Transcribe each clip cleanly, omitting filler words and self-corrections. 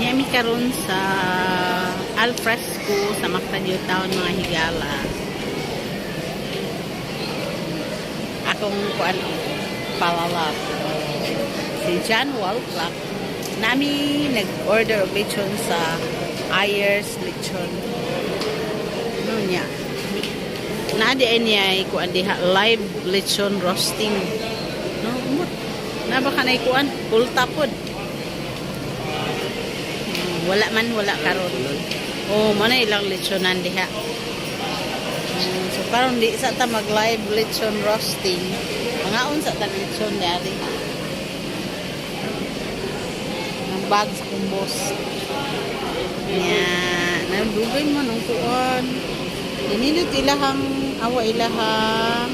Dinhi mi karon sa Alfresco sa Mactan New Town, mga higala. Akong kuan palalap. Si John Walclock. Nami nag-order og lechon sa Ayers Lechon. Ano niya? Naa di ay niya kuan diha, live lechon roasting. No, umot. Na ba kanay kuan? Full tapod. Wala man, wala karon. Oh, mo na ilang lechonan diha. So karon di sa ta mag live lechon roasting. Mangaon sa ta lechon dari. Ang bag sa kong boss. Nya, nandugay man ang kuan. Dinindot ilahang awa, ilahang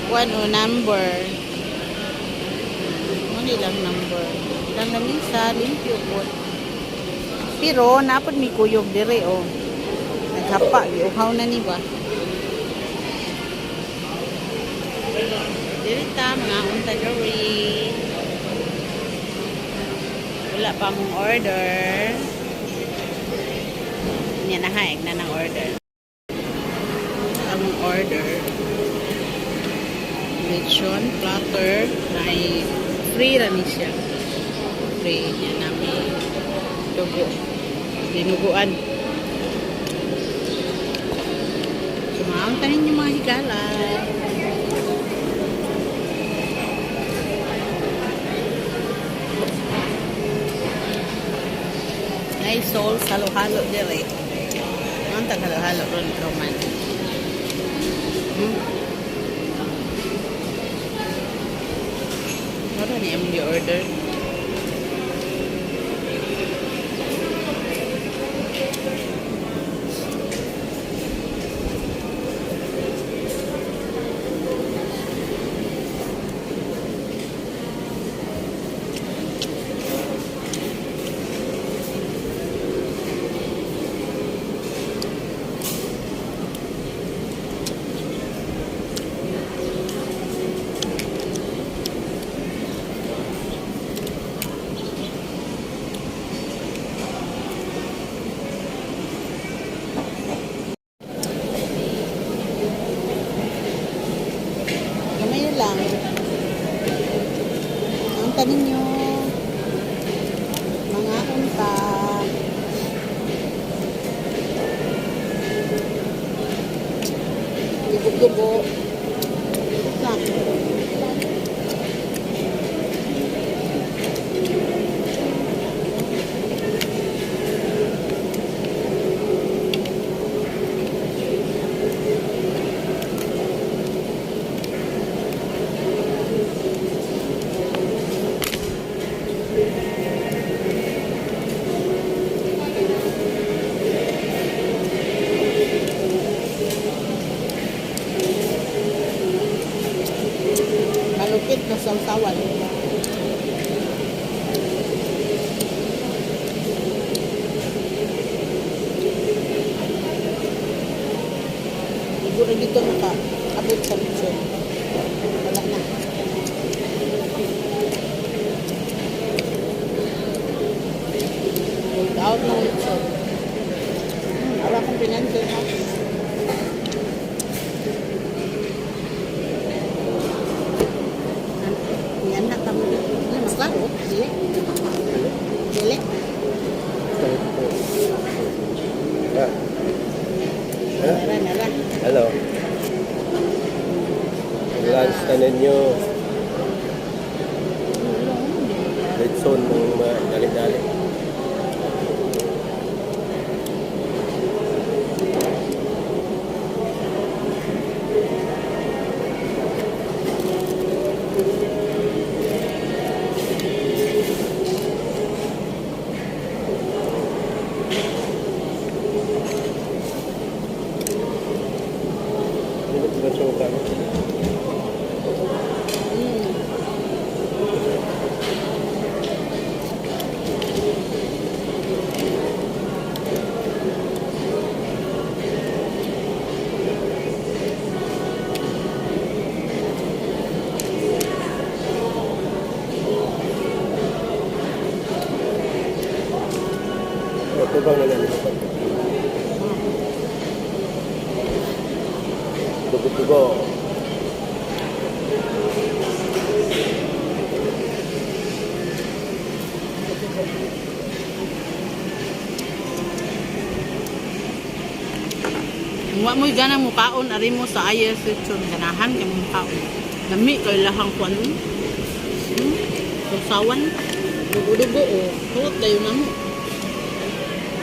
kuan o number. Mo ilang number. Ilang lamisa, limpyo po. Pero napod mi kuyog dire oh. Naghapa, giuhaw na ni ba. Diri ta mga unta diri. Wala pa mong order. Nya na haig na ng order. Among order. Lechon platter na ay free ra ni siya. Free niya nami dugo. Dinuguan. Sumaon tanin yung mga higala. Ay, sol, halo-halo dire. Ang tag halo-halo ron roman. Ano ni among order? Gamay lang. Ang tanin nyo. Mga unta. Dugo-dugo. Lang. Malupit na sawsawan. Siguro dito naka abot sa lechon. Wala na. Sold out ng lechon. Wala akong pinansin ha. Yan na kami. Ano, mas klaro? Dili. Dili. Ah, Nara, nara. Hello. Lunch na ninyo. Lechon ng mga dali-dali. Ano ba ito? Tubang na namin. Dugo-dugo. Kung wa mo'y gana mukaon, ari mo sa Ayers lechon, ganahan kay mo mukaon. Lami kay lahang kuan. Sausawan. Dugo-dugo o. Hurot kayo na mo.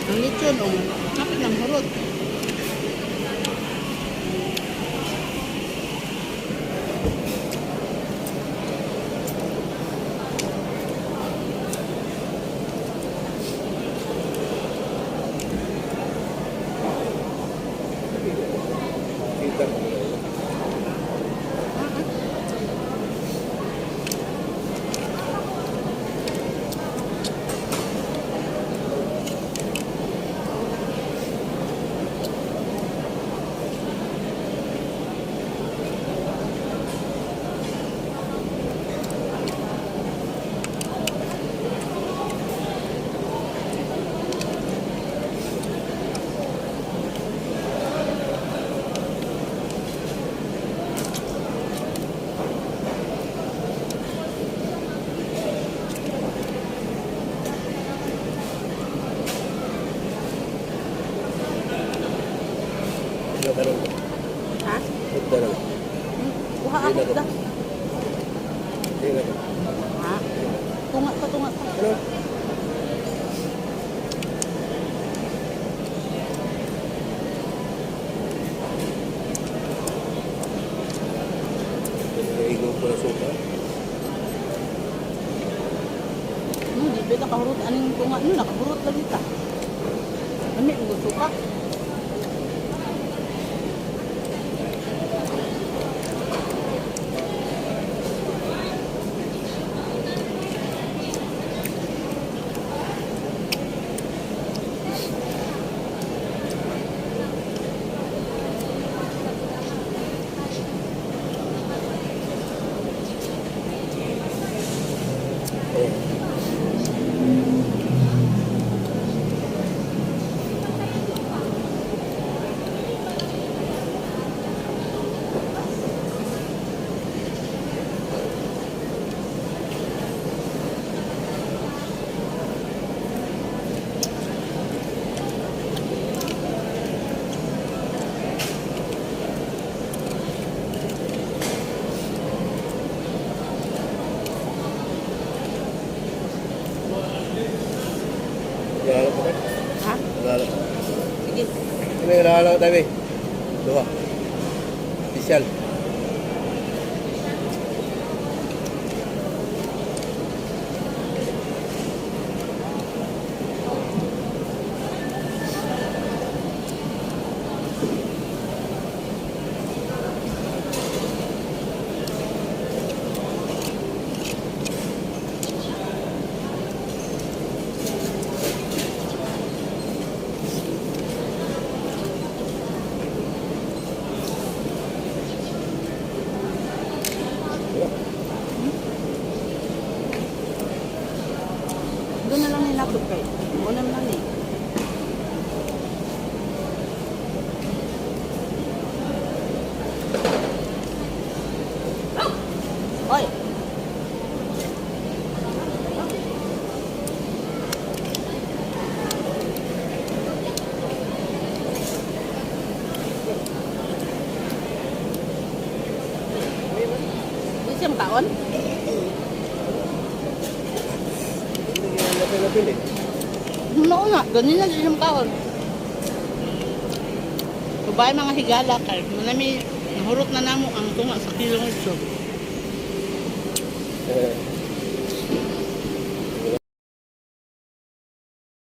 Ang lechon o. Kapit lang hurot. Kita ko na yun. Ano ka rin? Ha? Ito na lang. Kuha ako da. Hindi na. Ha? Tunga pa, tunga pa. Ano? Naigo ko na suka. No, di ba nakahurot aning tunga no, nakahurot lagi ta. Lami ang gusto ka. Oh. Nalala pa kayo? Ha? Nalala pa. Sige. Ano yung nalala ko tayo eh? Duha. Official. Wala. Doon na lang nilapot kay. Muna lang eh. Hoy. Di siya makaon? Hindi yung lapil-lapil eh. Noon na, ganun na siya makaon. Subay mga higala kay manami nahurot na namo ang tunga sa kilong ito. Eh.